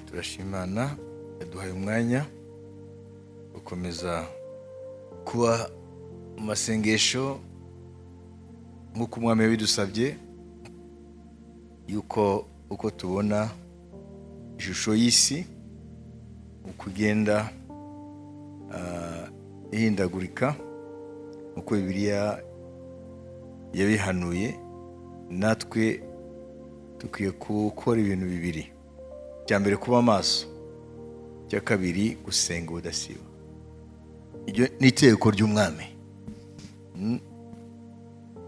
Turashimana yaduhaye umwanya gukomeza kuba mu masengesho nk'uko umwami yabidusabye, yuko uko tubona ishusho y'isi uko igenda ihindagurika, uko Bibiliya yabihanuye, natwe dukwiye gukora ibintu bibiri. Icya mbere, kuba maso; icya kabiri, gusenga ubudasiba. Iryo ni itegeko ry'umwami.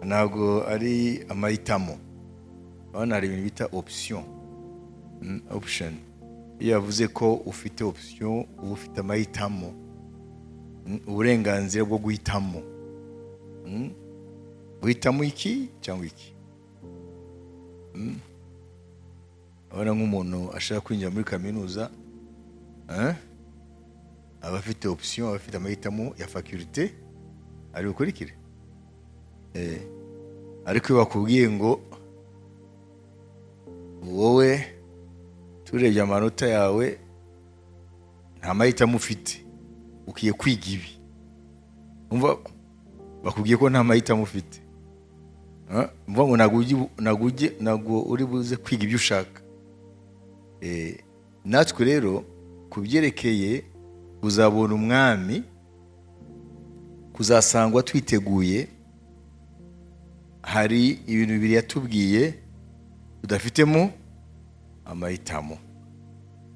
Ntabwo ari amahitamo. Urabona hari ibintu bita option. Option, iyo yavuze ko ufite option, uba ufite amahitamo. Uburenganzira bwo guhitamo. Guhitamo iki cyangwa iki. Urabona nk'umuntu ashaka kwinjira muri kaminuza, eh? Aba afite option, aba afite amahitamo ya faculté ari bukurikire. Ariko iyo bakubwiye ngo wowe turebye amanota yawe nta mahitamo ufite, ukwiye kwiga ibi, umva bakubwiye ko nta mahitamo ufite. Ah, umva ngo ntabwo uri buze kwiga ibyo ushaka. Natwe rero ku byerekeye kuzabona umwami, kuzasangwa twiteguye, hari ibintu bibiri yatubwiye tudafitemo amahitamo,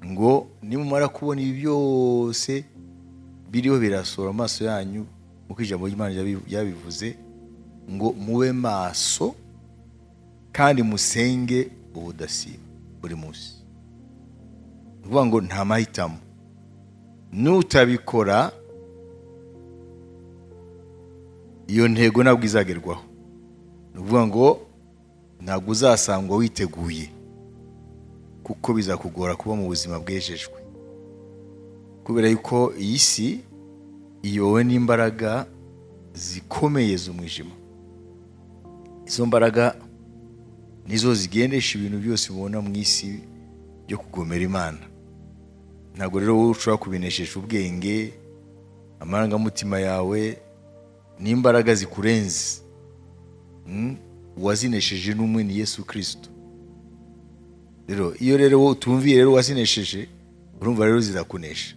ngo nimumara kubona ibi byose biriho birasohora amaso yanyu, nk'uko ijambo ry'Imana ryabivuze, ngo mube maso kandi musenge ubudasiba buri munsi. Ni ukuvuga ngo nta mahitamo. Nutabikora, iyo ntego ntabwo izagerwaho. Ni ukuvuga ngo ntabwo uzasangwa witeguye, kuko bizakugora kuba mu buzima bwejejwe, kubera yuko iyi si iyobowe n'imbaraga zikomeye z'umwijima. Izo mbaraga nizo zigendesha ibintu byose mubona mu isi byo kugomera Imana. Ntabwo rero wowe ushobora kubinesesha ubwenge, amarangamutima yawe n'imbaraga zikurenze. Uwazinesheje n'umwe, ni Yesu Kirisito. Rero iyo rero wowe utumviye rero uwazinesheje, urumva rero zirakunesha,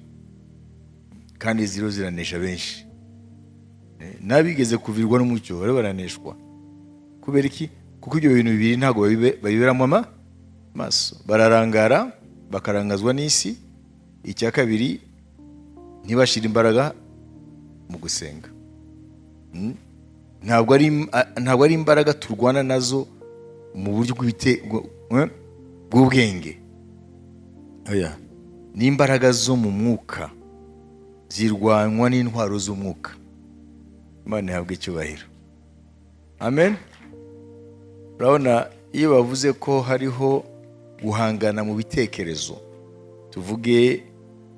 kandi ziriho ziranesha benshi. N'abigeze kuvirwa n'umucyo rero baraneshwa. Kubera iki? Kuko ibyo bintu bibiri ntabwo babiberamo amaso. Bararangara, bakarangazwa n'isi. Icya kabiri, ntibashire imbaraga mu gusenga. Ntabwo ari imbaraga turwana nazo mu buryo bw'ubwenge. Oya, ni imbaraga zo mu mwuka zirwanywa n'intwaro z'umwuka. Imana ihabwe icyubahiro, amen. Urabona iyo bavuze ko hariho guhangana mu bitekerezo, tuvuge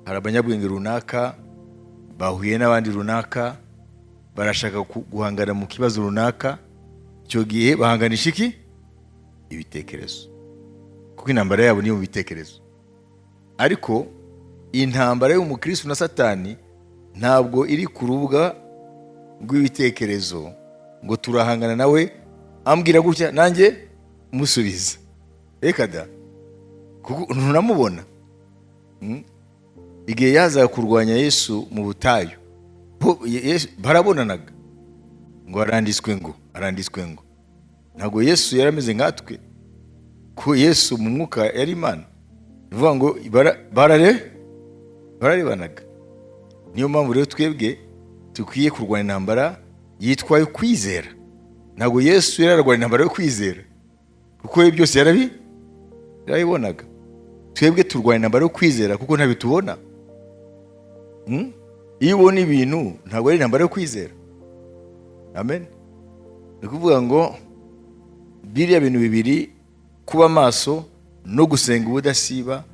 hari abanyabwenge runaka bahuye n'abandi runaka, barashaka guhangana mu kibazo runaka, icyo gihe bahanganisha iki? Ibitekerezo, kuko intambara yabo niyo mu bitekerezo. Ariko intambara y'umukristo na Satani ntabwo iri ku rubuga rw'ibitekerezo, ngo turahangana nawe ambwira gutya nanjye musubiza. Reka da, kuko ntunamubona. Igihe yazaga kurwanya Yesu mu butayu, barabonanaga, ngo aranditswe, ngo aranditswe ngo. Ntabwo Yesu yari ameze nkatwe, ko Yesu mu mwuka yari Imana. Ni ukuvuga ngo bararebanaga. Niyo mpamvu rero twebwe dukwiye kurwanya intambara yitwa yo kwizera. Ntabwo Yesu yari ararwanya intambara yo kwizera, kuko we byose yarabibonaga. Twebwe turwanya intambara yo kwizera kuko ntabyo tubona. Iyo ubona ibintu, ntabwo ari intambara yo kwizera. Amen. Ni ukuvuga ngo biriya bintu bibiri, kuba maso no gusenga ubudasiba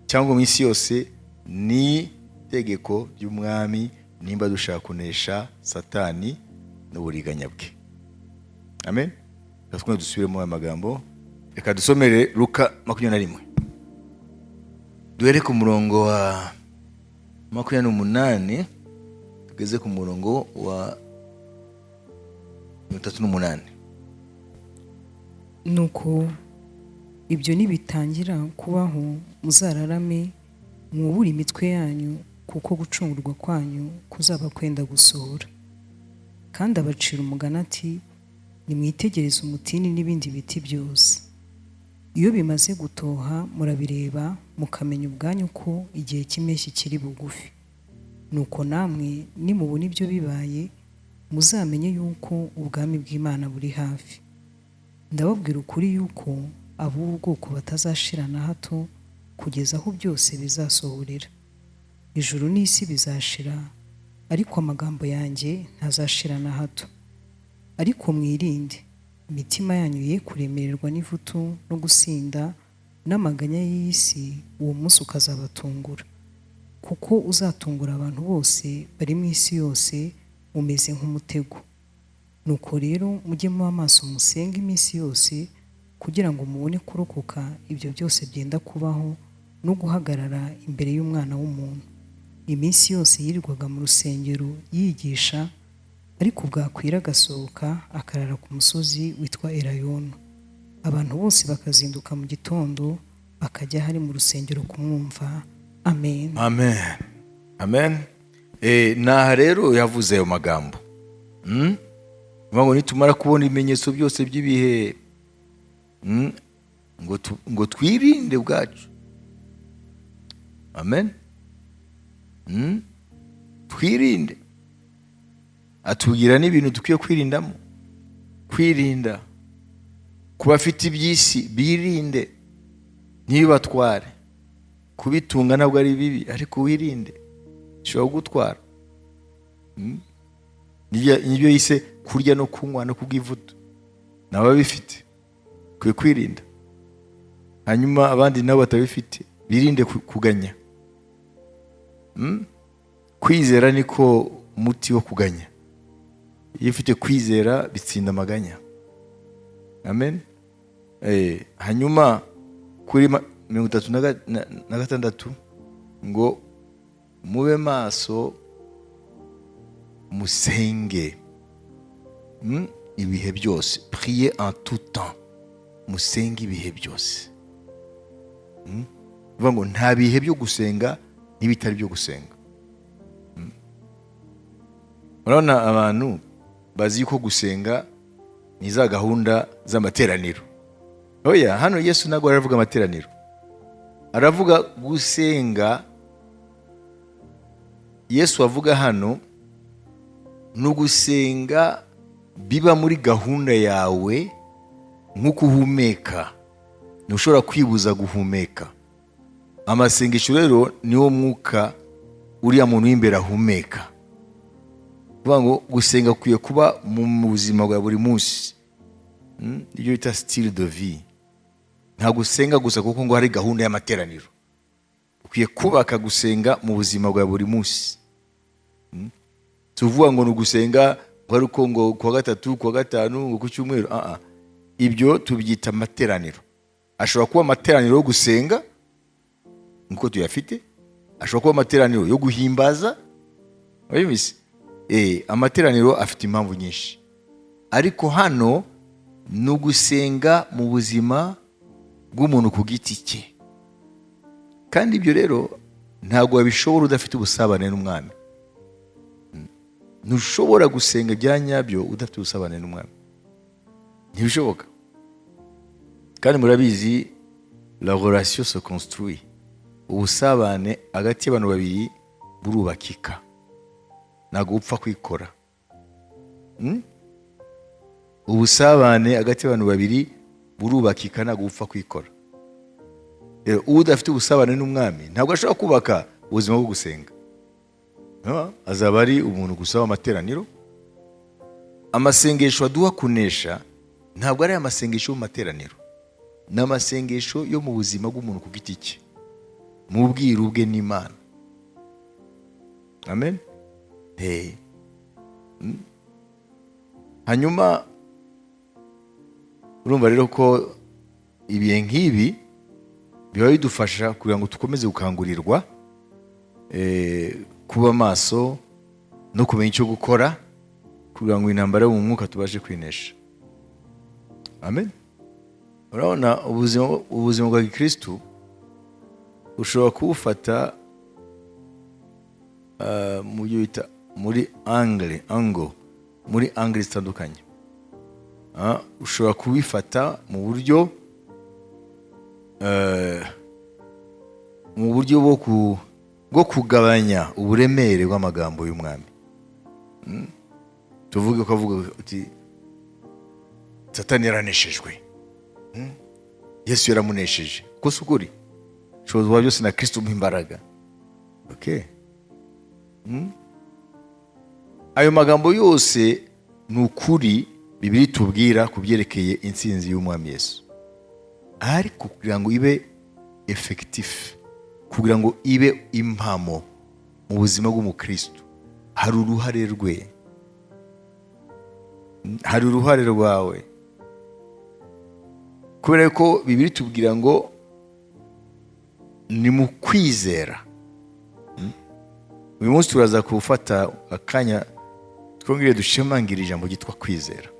cyangwa mu isi yose, ni itegeko ry'umwami nimba dushaka kunesha Satani n'uburiganya bwe. Amen. Reka twongere dusubiremo aya magambo. Reka dusomere Luka 21. Duhere ku murongo wa 28 tugeze ku murongo wa 38. Nuko ibyo nibitangira kubaho, muzararame, mwubure imitwe yanyu, kuko gucungurwa kwanyu kuzaba kwenda gusohora. Kandi abacira umugani ati: "Nimwitegereze umutini n'ibindi biti byose. Iyo bimaze gutoha, murabireba mukamenya ubwanyu ko igihe cy'impeshyi kiri bugufi. Nuko namwe nimubona ibyo bibaye, muzamenye yuko ubwami bw'Imana buri hafi. Ndababwira ukuri yuko ab'ubu bwoko batazashira na hato kugeza aho byose bizasohorera. Ijuru n'isi bizashira, ariko amagambo yanjye ntazashira na hato. Ariko mwirinde, imitima yanyu ye kuremererwa n'ivutu no gusinda n'amaganya y'iyi si, uwo munsi ukazabatungura, kuko uzatungura abantu bose bari mu isi yose, umeze nk'umutego. Nuko rero mujye muba maso, musenge iminsi yose, kugira ngo mubone kurokoka ibyo byose byenda kubaho no guhagarara imbere y'Umwana w'umuntu." Iminsi yose yirirwaga mu rusengero yigisha, ariko bwakwira agasohoka akarara ku musozi witwa Elayono. Abantu bose bakazinduka mu gitondo bakajya hari mu rusengero kumwumva. Amen. Amen, amen. Naha rero yavuze ayo magambo. Ngo nitumara kubona ibimenyetso byose by'ibihe, ngo twirinde ubwacu. Amen. Twirinde, atubwira n'ibintu dukwiye kwirindamo. Kwirinda ku bafite iby'isi, birinde ntibibatware. Kubitunga ntabwo ari bibi, ariko wirinde, bishobora kugutwara. Nibyo yise kurya no kunywa no kubw'ivutu. N'ababifite ukwiye kwirinda, hanyuma abandi nabo batabifite birinde kuganya. Kwizera niko muti wo kuganya. Iyo ufite kwizera, bitsinda amaganya. Amen. Hanyuma kuri 36 ngo mube maso, musenge ibihe byose. Priez en tout temps, musenge ibihe byose. Bivuga ngo nta bihe byo gusenga n'ibitari byo gusenga. Urabona abantu bazi ko gusenga ni za gahunda z'amateraniro. Oya, hano Yesu ntabwo aravuga amateraniro, aravuga gusenga. Yesu avuga hano ni ugusenga biba muri gahunda yawe nk'uko uhumeka. Ntushobora kwibuza guhumeka. Amasengesho rero niwo mwuka uriya muntu w'imbere ahumeka. Kuvuga ngo gusenga kukwiye kuba mu buzima bwa buri munsi. Ibyo bita style de vie. Ntabwo usenga gusa kuko ngo hari gahunda y'amateraniro. Ukwiye kubaka gusenga mu buzima bwa buri munsi. Tuvuga ngo ni ugusenga ngo ari uko ngo kuwa gatatu, kuwa gatanu, ngo ku cyumweru. Ah ah, ibyo tubyita amateraniro. Ashobora kuba amateraniro yo gusenga nkuko tuyafite, ashobora kuba amateraniro yo guhimbaza. Wabyumvise? Amateraniro afite impamvu nyinshi, ariko hano ni ugusenga mu buzima bw'umuntu ku giti cye. Kandi ibyo rero ntabwo wabishobora udafite ubusabane n'Umwami. Ntushobora gusenga bya nyabyo udafite ubusabane n'Umwami, ntibishoboka. Kandi murabizi, la relation se construit. Ubusabane hagati y'abantu babiri burubakika, ntabwo upfa kwikora. Ubusabane hagati y'abantu babiri burubakika, ntabwo upfa kwikora. Rero udafite ubusabane n'Umwami ntabwo ashobora kubaka ubuzima bwo gusenga. No, azaba ari umuntu gusa w'amateraniro. Amasengesho aduha kunesha ntabwo ari amasengesho yo mu materaniro, ni amasengesho yo mu buzima bw'umuntu ku giti cye, mu bwiru bwe n'Imana. Amen. Hey. Hanyuma urumva rero ko ibihe nk'ibi Biba bidufasha kugira ngo dukomeze gukangurirwa kuba maso no kumenya icyo gukora kugira ngo intambara yo mu mwuka tubashe kwinesha. Amen. Urabona, ubuzima bwa gikristu ushobora kubufata mu byo bita muri angle ango muri angle zitandukanye. Ushobora kubifata mu buryo bwo kugabanya uburemere bw'amagambo y'umwami. Tuvuge ko avuga uti: "Satani yaraneshejwe. Yesu yaramunesheje." Ko si ukuri? Ushobozwa byose na Kristo umuha imbaraga. Okay. Ayo magambo yose ni ukuri Bibiliya itubwira ku byerekeye intsinzi y'umwami Yesu, ariko kugira ngo ibe effectif, kugira ngo ibe impamo mu buzima bw'umukristo, hari uruhare rwe, hari uruhare rwawe, kubera ko Bibiliya itubwira ngo ni mu kwizera. Uyu munsi turaza kuwufata akanya twongere dushimangira ijambo ryitwa kwizera,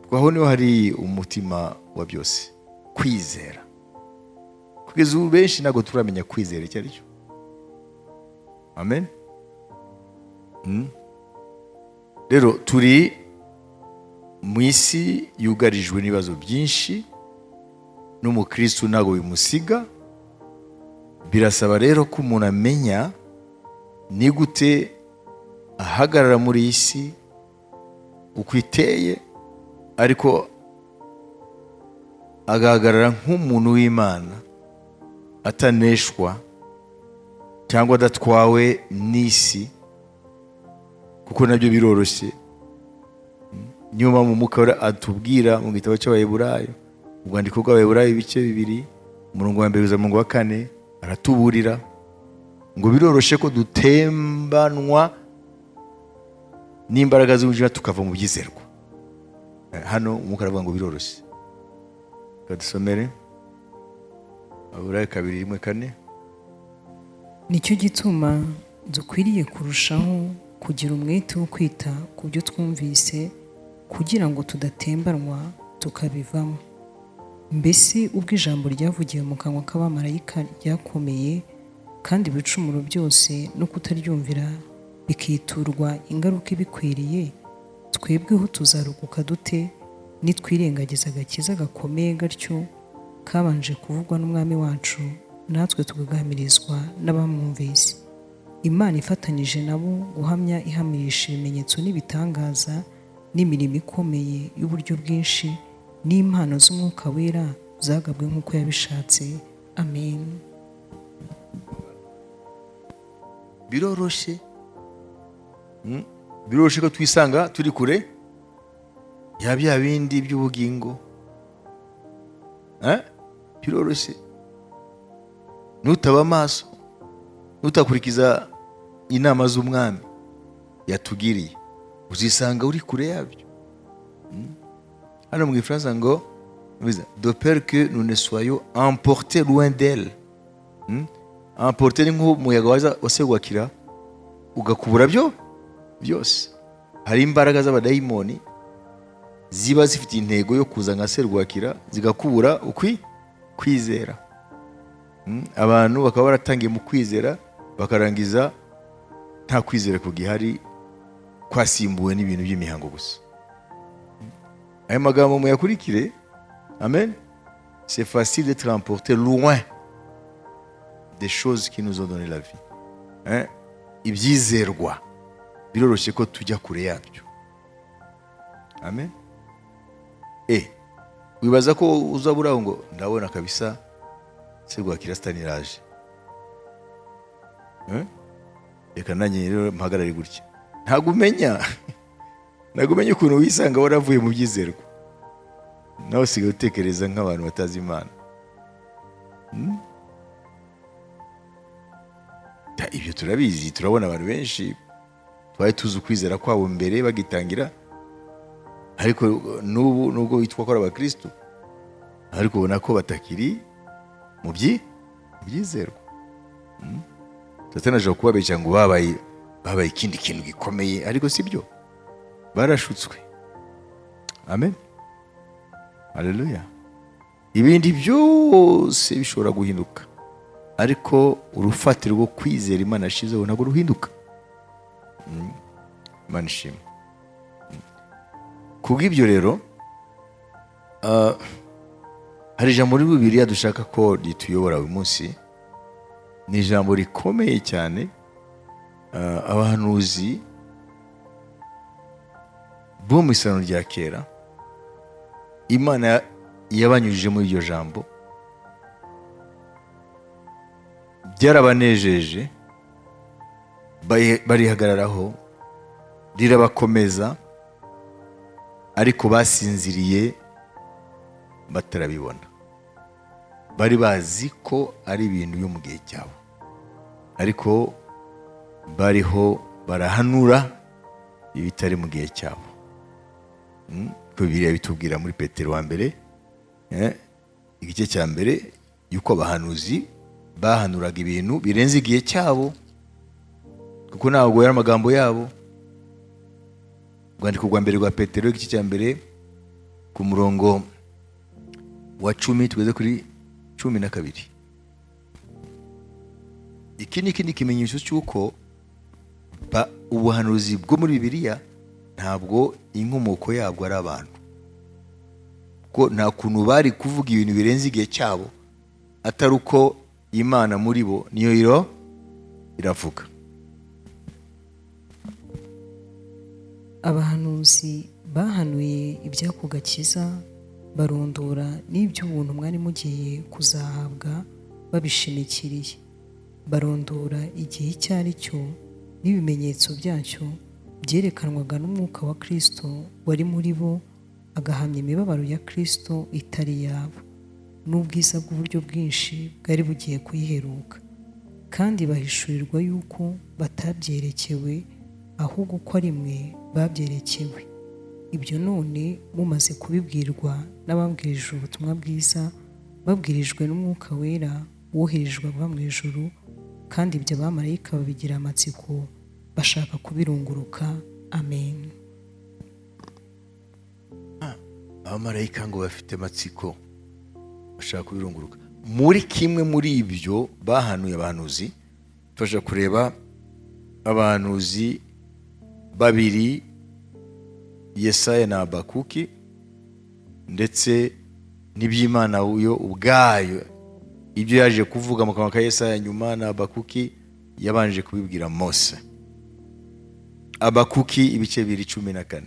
kuko aho niho hari umutima wa byose. Kwizera, kugeza ubu benshi ntabwo turamenya kwizera icyo ari cyo. Amen. Rero turi mu isi yugarijwe n'ibibazo byinshi, n'umukristu ntabwo bimusiga. Birasaba rero ko umuntu amenya ni gute ahagarara muri iyi si uko iteye, ariko agahagarara nk'umuntu w'Imana, ataneshwa cyangwa adatwawe n'isi, kuko nabyo biroroshye. Niyo mpamvu Umwuka Wera atubwira mu gitabo cy'Abaheburayo, urwandiko rw'Abaheburayo, ibice 2, umurongo wa 1 kugeza mu murongo wa 4, aratuburira ngo biroroshye ko dutembanwa n'imbaraga z'umwijima tukava mu byizerwa. Hano Umwuka aravuga ngo biroroshye. Reka dusomere Abaheburayo 2, 1, 4. Nicyo gituma dukwiriye kurushaho kugira umwete wo kwita ku byo twumvise, kugira ngo tudatembanwa tukabivamo. Mbese ubwo ijambo ryavugiwe mu kanwa k'abamarayika ryakomeye, kandi ibicumuro byose no kutaryumvira bikiturwa ingaruka ibikwiriye, twebweho tuzarokoka dute nitwirengagiza agakiza gakomeye gatyo kabanje kuvugwa n'Umwami wacu, natwe tukagamirizwa n'abamwumvise? Imana ifatanyije nabo guhamya, ihamirisha ibimenyetso n'ibitangaza n'imirimo ikomeye y'uburyo bwinshi n'impano z'Umwuka Wera zagabwe nk'uko yabishatse. Amen. Biroroshye. Biroroshye ko twisanga turi kure ya bya bindi by'ubugingo. Biroroshye. Nutaba amaso, nutakurikiza inama z'umwami yatugiriye, uzisanga uri kure yabyo. Hano mu Gifaransa ngo: "De peur que nous ne soyons emportés loin d'elle." Emportés ni nk'umuyaga waza waserwakira ugakubura byo byose. Hari imbaraga z'abadayimoni ziba zifite intego yo kuza nka serwakira, zigakubura ukwi kwizera. Abantu bakaba baratangiye mu kwizera, bakarangiza nta kwizera kugihari, kwasimbuwe n'ibintu by'imihango gusa. Aya magambo muyakurikire. Amen. C'est facile d'être emporté loin des choses qui nous ont donné la vie, hein? Ibyizerwa biroroshye ko tujya kure yabyo. Amen. Wibaza ko uzabura ngo ndabona kabisa serwakira Satani iraje, eh? Reka nanjye rero mpagarare gutya. Ntabwo umenya ukuntu wisanga waravuye mu byizerwa, nawe usigaye utekereza nk'abantu batazi Imana. Ibyo turabizi, turabona abantu benshi twari tuzi ukwizera kwabo mbere bagitangira, ariko n'ubu nubwo witwa ko ari abakristo, ariko ubona ko batakiri mu Byizerwa. Satani ashobora kubabeshya ngo babaye ikindi kintu gikomeye, ariko si byo, barashutswe. Amen, haleluya. Ibindi byose bishobora guhinduka, ariko urufatiro rwo kwizera Imana yashyizeho ntabwo ruhinduka. Imana ishimwe. Kubw'ibyo rero, hari ijambo muri Bibiliya dushaka ko rituyobora uyu munsi. Ni ijambo rikomeye cyane. Abahanuzi bo mu Isezerano rya Kera, Imana yabanyujije muri iryo jambo, byarabanejeje, barihagararaho, rirabakomeza, ariko basinziriye batarabibona. Bari bazi ko ari ibintu byo mu gihe cyabo, ariko bariho barahanura ibitari mu gihe cyabo. Bibiliya bitubwira muri Petero wa mbere, igice cya mbere, yuko abahanuzi bahanuraga ibintu birenze igihe cyabo, kuko ntabwo yari amagambo yabo. Urwandiko rwa mbere rwa Petero, igice cya mbere, ku murongo wa 10 tugeze kuri 12. Iki ni ikindi kimenyetso cy'uko ubuhanuzi bwo muri Bibiliya ntabwo inkomoko yabwo ari abantu, kuko nta kuntu bari kuvuga ibintu birenze igihe cyabo atari uko Imana muri bo niyo iravuga. Abahanuzi bahanuye iby'ako gakiza, barondora n'iby'ubuntu mwari mugiye kuzahabwa babishimikiriye. Barondora igihe icyo ari cyo n'ibimenyetso byacyo byerekanwaga n'umwuka wa Kristo wari muri bo, agahamya imibabaro ya Kristo itari yabo, n'ubwiza bw'uburyo bwinshi bwari bugiye kuyiheruka. Kandi bahishurirwa yuko batabyerekewe, ahubwo ko ari mwe babyerekewe. Ibyo none mumaze kubibwirwa n'ababwirije ubutumwa bwiza, babwirijwe n'umwuka wera woherejwe ava mu ijuru, kandi ibyo abamarayika babigira amatsiko bashaka kubirunguruka. Amen. Abamarayika ngo bafite amatsiko bashaka kubirunguruka. Muri kimwe muri ibyo bahanuye abahanuzi, tubasha kureba abahanuzi babiri, Yesaya na Habakuki, ndetse n'iby'Imana yo ubwayo, ibyo yaje kuvuga mu kanwa ka Yesaya nyuma na Habakuki yabanje kubibwira Mose. Habakuki ibice 2:14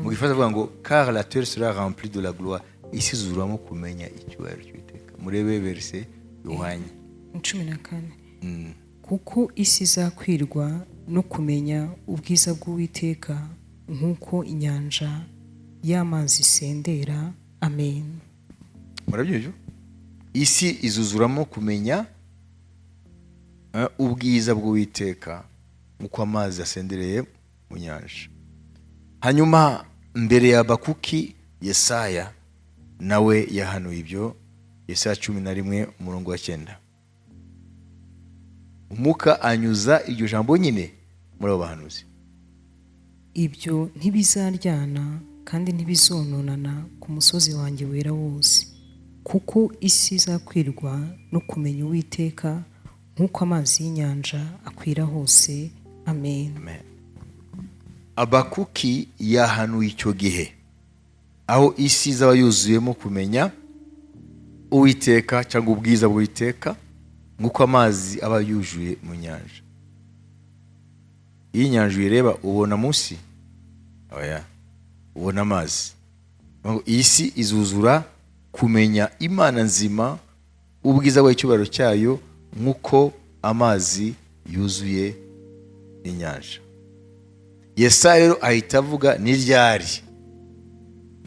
mu gifaransa avuga ngo car la terre sera remplie de la gloire, isi izuzuramo kumenya icyubahiro cy'Uwiteka. Murebe verse yohanye 14. Kuko isi izakwirwa no kumenya ubwiza bw'Uwiteka nk'uko inyanja y'amazi isendera. Amen. Murabyumva? Isi izuzuramo kumenya ubwiza bw'Uwiteka nk'uko amazi asendereye mu nyanja. Hanyuma mbere ya Habakuki, Yesaya nawe yahanuye ibyo. Yesaya 11 umurongo wa 9. Umwuka anyuza iryo jambo nyine muri abo bahanuzi. Ibyo ntibizaryana kandi ntibizononana ku musozi wanjye wera wose, kuko isi izakwirwa no kumenya Uwiteka nk'uko amazi y'inyanja akwira hose. Amen. Amen. Habakuki yahanuye icyo gihe aho isi izaba yuzuyemo kumenya Uwiteka cyangwa ubwiza bw'Uwiteka nk'uko amazi aba yuzuye mu nyanja. Iyo inyanja uyireba ubona munsi, oya, ubona amazi. Iyi si izuzura kumenya Imana nzima, ubwiza bw'icyubahiro cyayo, nk'uko amazi yuzuye inyanja. Yesaya rero ahita avuga ni ryari?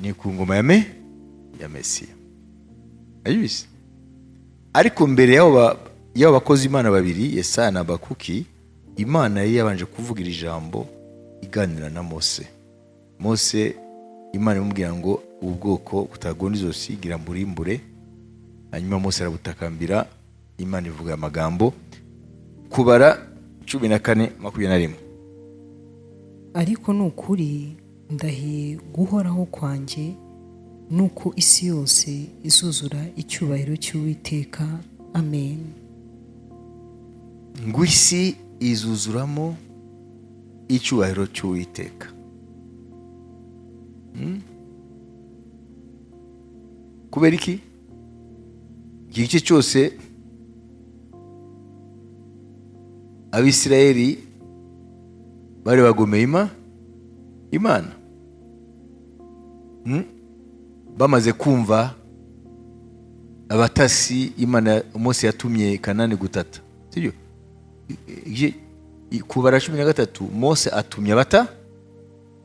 Ni ku ngoma ya Mesiya. Ayibizi. Ariko mbere y'abo bakozi Imana babiri, Yesaya na Habakuki, Imana yari yabanje kuvuga iri jambo iganira na Mose. Mose Imana imubwira ngo ubwoko butagonda izosi gira mburimbure. Hanyuma Mose arabutakambira, Imana ivuga amagambo. Kubara 14:21. Ariko ni ukuri ndahiye guhoraho kwanjye, nuko isi yose izuzura icyubahiro cy'Uwiteka. Amen. Ngo isi izuzuramo icyubahiro cy'Uwiteka. Kubera iki? Iki gice cyose Abisirayeli bari bagomeye Imana. Bamaze kumva abatasi Imana Mose yatumye Kanani gutata, sibyo? Kubara 13, Mose atumye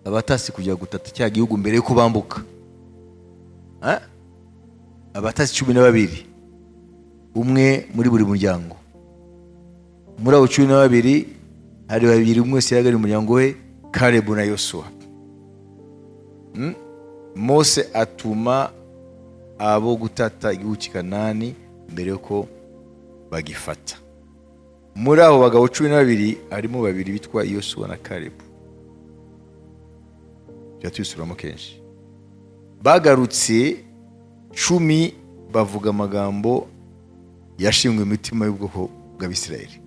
abatasi kujya gutata cya gihugu mbere yuko bambuka. Abatasi 12, umwe muri buri muryango. Muri abo 12 hari babiri, umwe wese yari umuryango we, Kalebu na Yosuwa. Mose atuma abo gutata igihugu cy'i Kanani mbere yuko bagifata. Muri abo bagabo 12 harimo babiri bitwa Yosuwa na Kalebu. Tujya tubisubiramo kenshi. Bagarutse 10 bavuga amagambo yashimwe imitima y'ubwoko bw'Abisirayeli.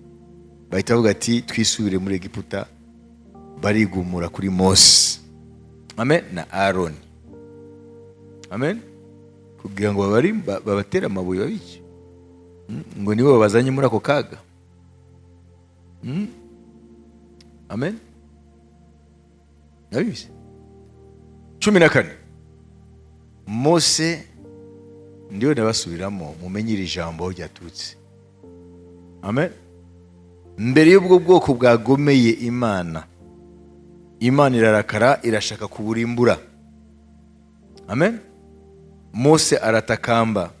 Bahita bavuga ati twisubire muri Egiputa, barigumura kuri Mose, amen, na Aroni, amen, kugira ngo babatere amabuye babice, ngo nibo babazanye muri ako kaga. Amen. Nabizi 14, Mose ndiyo nabasubiramo, mumenye iri jambo aho ryaturutse. Amen. Mbere y'ubwo bwoko bwagomeye Imana, Imana irarakara, irashaka kuburimbura. Amen. Mose aratakamba.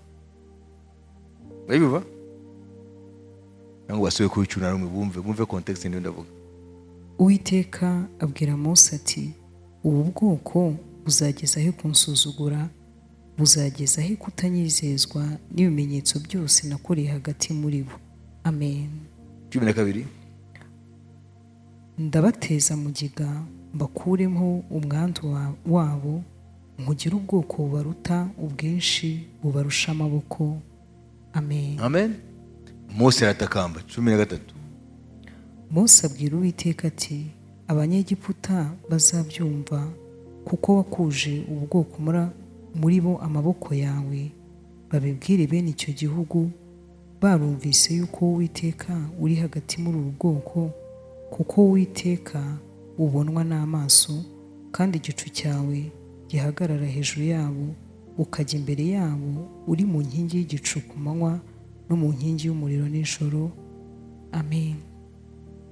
Urabivuga? Cyangwa basubiye kuri 11 bumve context ndiyo ndavuga. Uwiteka abwira Mose ati ubu bwoko buzageza he kunsuzugura, buzageza he kutanyizezwa n'ibimenyetso byose nakoreye hagati muri bo. Amen. 12. Ndabateza mugiga mbakuremo umwandu wabo, nkugire ubwoko bubaruta ubwinshi, bubarusha amaboko. Amen. Amen. Mose aratakamba. 13. Mose abwira Uwiteka ati Abanyegiputa bazabyumva, kuko wakuje ubwoko muri bo amaboko yawe, babibwire bene icyo gihugu, barumvise yuko Uwiteka uri hagati muri ubu bwoko, kuko Uwiteka ubonwa n'amaso, kandi igicu cyawe gihagarara hejuru yabo, ukajya imbere yabo uri mu nkingi y'igicu ku manywa no mu nkingi y'umuriro nijoro. Amen.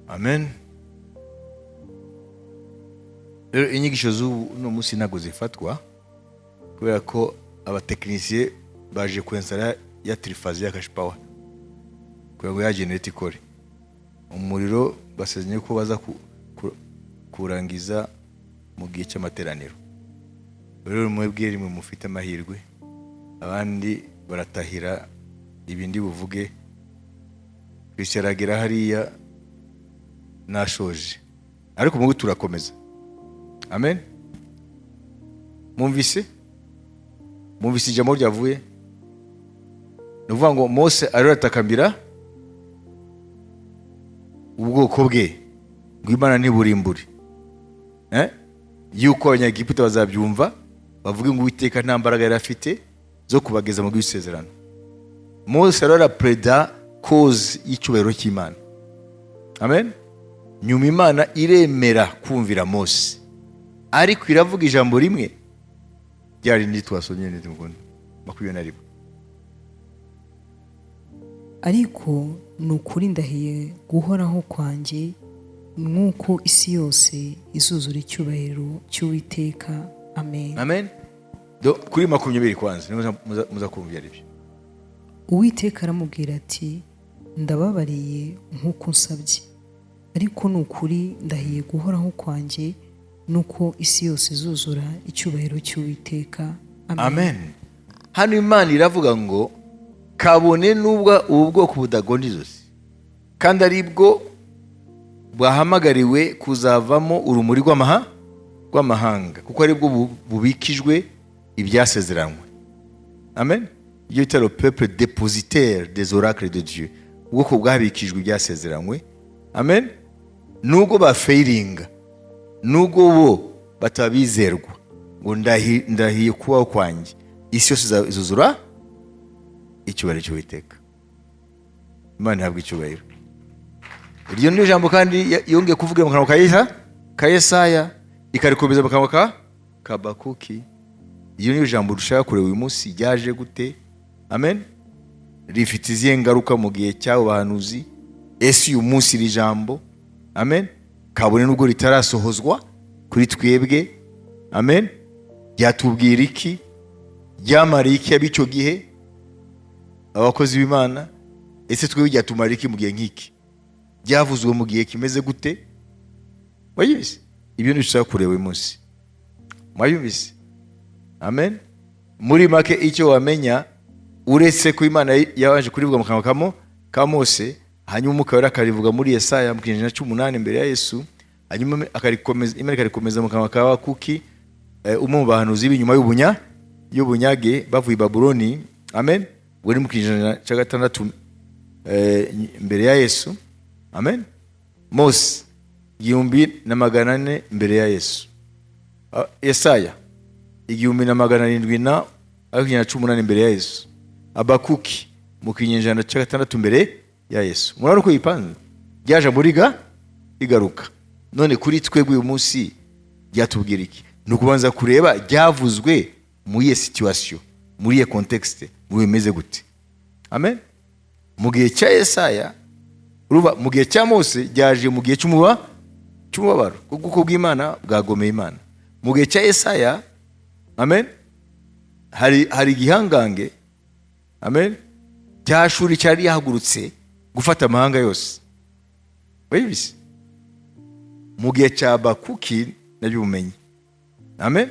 Amen. Rero inyigisho z'ubu uno munsi ntabwo zifatwa, kubera ko abatekinisiye baje kwensara ya triphasé ya cash power kugira ngo ya generator ikore umuriro. Basezeranye ko baza kurangiza mu gihe cy'amateraniro. Rero mwebwe rimwe mufite amahirwe, abandi baratahira ibindi buvuge. Christian aragera hariya nashoje, ariko mubu turakomeza. Amen. Mwumvise ijambo ryavuye? Ni ukuvuga ngo Mose ariho aratakambira ubwoko bwe ngo Imana ntiburimbure, yuko Abanyagiputa bazabyumva bavuge ngo Uwiteka nta mbaraga yari afite zo kubageza mu bw'isezerano. Mose ariho arapleda cause y'icyubahiro cy'Imana. Amen. Nyuma Imana iremera kumvira Mose, ariko iravuga ijambo rimwe ryari rindi twasomye neza mukunda, 21. Ariko ni ukuri ndahiye guhoraho kwanjye, nk'uko isi yose izuzura icyubahiro cy'Uwiteka. Amen. Amen. Do kuri 20 kwanza niho muza kumva ibyo. Uwiteka aramubwira ati ndababariye nk'uko unsabye, ariko ni ukuri ndahiye guhoraho kwanjye, nuko isi yose izuzura icyubahiro cy'Uwiteka. Amen. Amen. Hano Imana iravuga ngo Kabone n'ubwo ubu bwoko budagonda izosi, kandi ari bwo bwahamagariwe kuzavamo urumuri rw'amahanga, kuko ari bwo bubikijwe ibyasezeranywe. Amen. Iyo bita le peuple dépositaire des oracles de Dieu, ubwoko bwabikijwe ibyasezeranywe. Amen. Nubwo bafailinga, nubwo bo batabizerwa, ngo ndahiye kubaho kwanjye, isi yose izuzura icyubahiro cy'Uwiteka. Imana ihabwa icyubahiro. Iryo ni jambo kandi yongeye kuvugira mu kanwa ka Yesaya, ikarikomeza mu kanwa ka Habakuki. Iyo ni jambo dushaka kureba uyu munsi. Ryaje gute? Amen. Rifite izihe ngaruka mu gihe cy'abo bahanuzi? Ese uyu munsi iri jambo, amen, kabone nubwo ritarasohozwa kuri twebwe, amen, ryatubwira iki? Ryamariye iki ab'icyo gihe, abakozi b'Imana? Ese twebwe ryatumara iki mu gihe nk'iki? Ryavuzwe mu gihe kimeze gute? Wayumvise? Ibyo dushaka kureba uyu munsi. Mwayumvise? Amen. Muri make, icyo wamenya, uretse ko Imana yabanje kurivuga mu kanwa ka Mose, hanyuma Umwuka Wera akarivuga muri Yesaya mu kinyejana cy'umunani mbere ya Yesu, hanyuma akarikomeza, Imana ikarikomeza mu kanwa ka Habakuki, umwe mu bahanuzi b'inyuma y'ubunyage bavuye i Babuloni. Amen. Ubwo ni mu kinyejana cya gatandatu mbere ya Yesu. Amen. Mose 1400 mbere ya Yesu. Yesaya 1700 na ariko ikinyejana cy'umunani mbere ya Yesu. Habakuki mu kinyejana cya gatandatu mbere ya Yesu. Murabona uko yipanze, ryaje muri ga igaruka. None kuri twebwe uyu munsi ryatubwira iki? Ni ukubanza kureba ryavuzwe muri iyo situation, muri iyo contexte, mu bimeze gute. Amen. Mu gihe cya Yesaya, urumva, mu gihe cya Mose ryaje mu gihe cy'umubabaro, kuko ubwoko bw'Imana bwagomeye Imana. Mu gihe cya Yesaya, amen, hari igihangange, amen, cy'Ashuri cyari yahagurutse gufata amahanga yose. Wayibise? Mu gihe cya Habakuki nabyo ubumenyi, amen,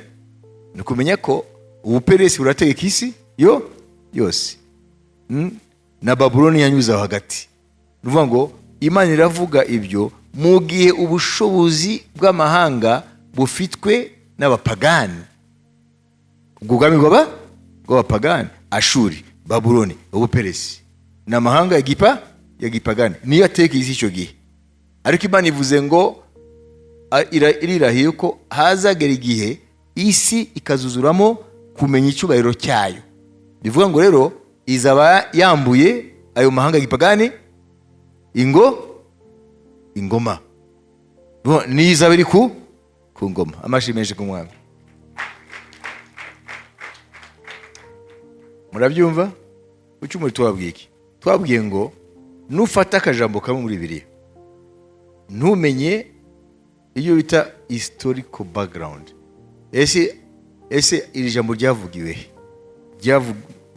ni ukumenya ko Ubuperesi burategeka isi yo yose. Na Babuloni yanyuze aho hagati. Ni ukuvuga ngo Imana iravuga ibyo mu gihe ubushobozi bw'amahanga bufitwe n'abapagani, ubwo bwami bw'abapagani, Ashuri, Babuloni, Ubuperesi, ni amahanga ya gipagani, niyo ateka isi icyo gihe. Ariko Imana ivuze ngo irirahiye ko hazagera igihe isi ikazuzuramo kumenya icyubahiro cyayo. Bivuga ngo rero izaba yambuye ayo mahanga ya gipagani ingoma, niyo izaba iri ku ngoma. Amashyi menshi ku Mwami. Murabyumva? Ucumuri twabwiye iki? Twabwiye ngo nufata akajambo kamwe muri Bibiliya, ntumenye iyo bita historical background, ese iri jambo ryavugiwe he?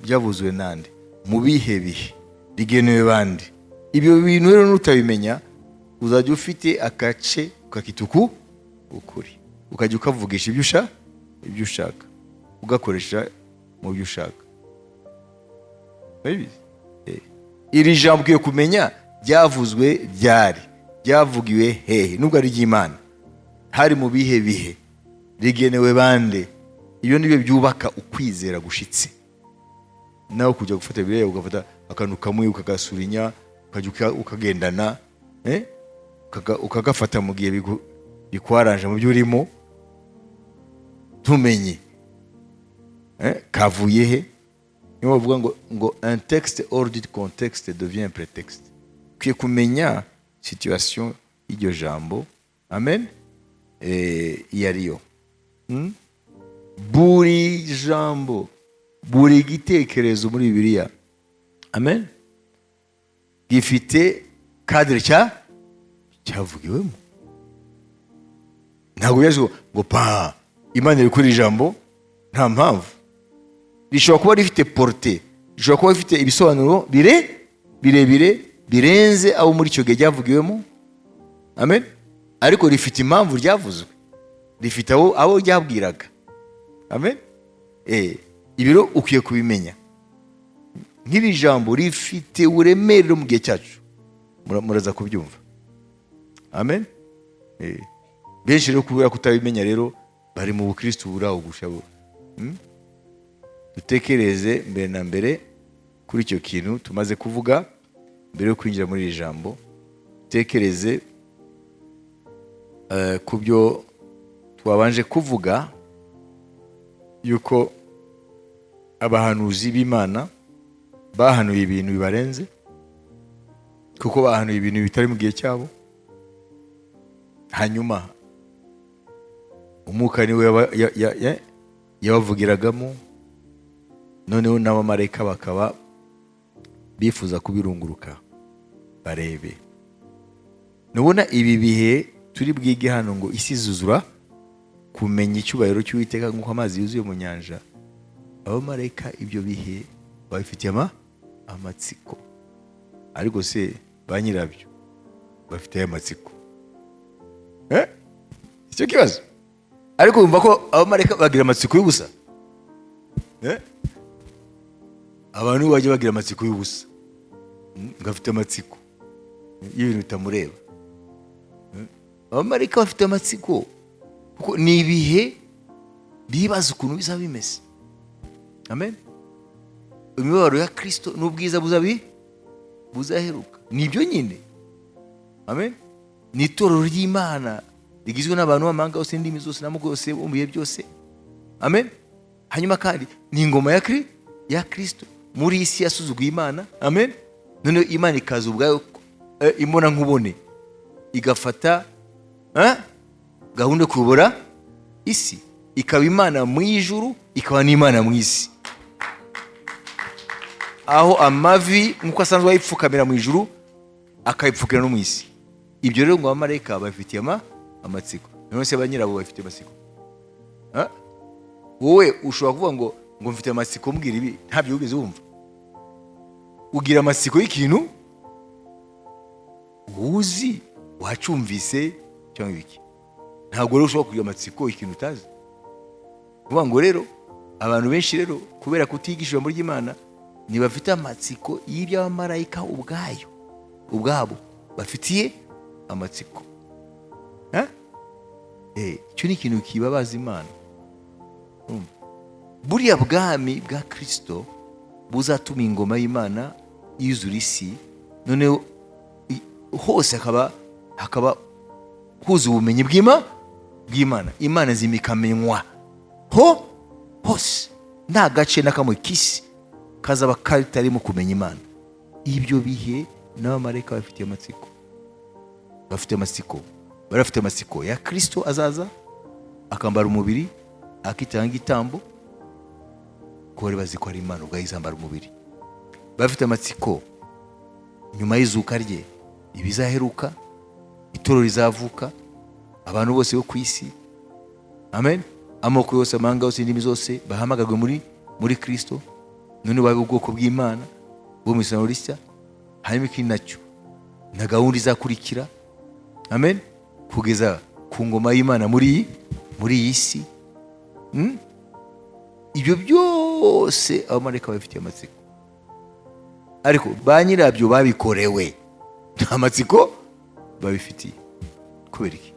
Ryavuzwe nande? Mu bihe bihe? Rigenewe bande? Ibyo bintu rero nutabimenya, uzajya ufite agace ukakita ukuri, ukajya ukavugisha ibyo ushaka, ugakoresha mu byo ushaka. Urabizi? Iri jambo ukwiye kumenya ryavuzwe ryari, ryavugiwe hehe, nubwo ari iry'Imana, hari mu bihe bihe, rigenewe bande. Ibyo nibyo byubaka ukwizera gushitse. Nawe kujya gufata Bibiliya, ugafata akantu kamwe ukagasurinya, ukajya ukagendana, ukagafata mu gihe bikwaranje mu byo urimo, ntumenye kavuye he. Niyo bavuga ngo un texte hors du contexte devient un prétexte. Ukwiye kumenya situation y'iryo jambo, amen, iyo ariyo. Buri jambo, buri gitekerezo muri Bibiliya, amen, gifite cadre cyavugiwemo. Ntabwo yaje ngo pa Imana iri kuri ijambo nta mpamvu. Rishobora kuba rifite portée, rishobora kuba rifite ibisobanuro birebire birenze abo muri icyo gihe ryavugiwemo, amen, ariko rifite impamvu ryavuzwe, rifite abo ryabwiraga, amen. Ibiro ukwiye kubimenya. Nk'iri jambo rifite uburemere mu gihe cyacu. Muraza kubyumva. Amen. Benshi rero kubera kutabimenya rero bari mu bukristo buri aho gusha. Dutekereze mbere na mbere kuri icyo kintu tumaze kuvuga mbere yo kwinjira muri iri jambo. Dutekereze ku byo twabanje kuvuga, yuko abahanuzi b'Imana bahanuye ibintu bibarenze, kuko bahanuye ibintu bitari mu gihe cyabo. Hanyuma umwuka niwe yabavugiragamo, noneho n'abamarayika bakaba bifuza kubirunguruka barebe. Nubona ibi bihe turi bwige hano ngo isi izuzura kumenya icyubahiro cy'Uwiteka nk'uko amazi yuzuye mu nyanja, abamarayika ibyo bihe babifitiye amatsiko. Ariko se ba nyirabyo bafite amatsiko? Icyo kibazo. Ariko wumva ko abamarayika bagira amatsiko y'ubusa? Abantu bajya bagira amatsiko y'ubusa. Ngo afite amatsiko y'ibintu bitamureba. Abamarayika bafite amatsiko kuko ni ibihe bibaza ukuntu bizaba bimeze. Amen. Imibabaro ya Kristo n'ubwiza buzaheruka, ni ibyo nyine. Amen. Ni itorero ry'Imana rigizwe n'abantu b'amahanga yose, n'indimi zose, n'amoko yose, bo mu bihe byose. Amen. Hanyuma kandi ni ingoma ya Kristo muri iyi si yasuzuguye Imana. Amen. Noneho Imana ikaza ubwayo, imbona nkubone, igafata gahunda yo kuyobora isi, ikaba Imana mu ijuru, ikaba n'Imana mu isi, aho amavi nk'uko asanzwe ayipfukamira mu ijuru akayipfukira no mu isi. Ibyo rero ngo abamarayika babifitiye amatsiko. None se ba nyirabo bafite amatsiko? Ha? Wowe ushobora kuvuga ngo mfite amatsiko, mbwira ibi ntabyo wigeze wumva. Ugira amatsiko y'ikintu uzi, wacyumvise cyangwa ibiki. Ntabwo rero ushobora kugira amatsiko ikintu utazi. Kuvuga ngo rero abantu benshi rero kubera kutigisha ijambo ry'Imana ntibafite amatsiko y'iby'abamarayika ubwayo ubwabo bafitiye amatsiko. Ha? Icyo ni ikintu kibabaza Imana. Urumva? Buriya bwami bwa Kristo buzatuma ingoma y'Imana yuzura isi, noneho hose hakaba huzuye ubumenyi bw'Imana. Imana zimikamenywa ho hose, nta gace na kamwe k'isi kazaba katarimo kumenya Imana. Ibyo bihe n'abamarayika bafitiye amatsiko, bafite amatsiko, bari bafite amatsiko ya Kristo azaza akambara umubiri, akitanga igitambo, kuko bari bazi ko ari Imana ubwayo izambara umubiri. Bafite amatsiko nyuma y'izuka rye ibizaheruka, itorero rizavuka, abantu bose bo ku isi, amen, amoko yose, amahanga yose, indimi zose bahamagarwe muri Kristo, none babe ubwoko bw'Imana bwo mu isezerano rishya. Hanyuma ikindi nacyo na gahunda izakurikira, amen, kugeza ku ngoma y'Imana muri iyi si. Ibyo byose abamarayika babifitiye amatsiko, ariko ba nyirabyo babikorewe nta matsiko babifitiye. Kubera iki?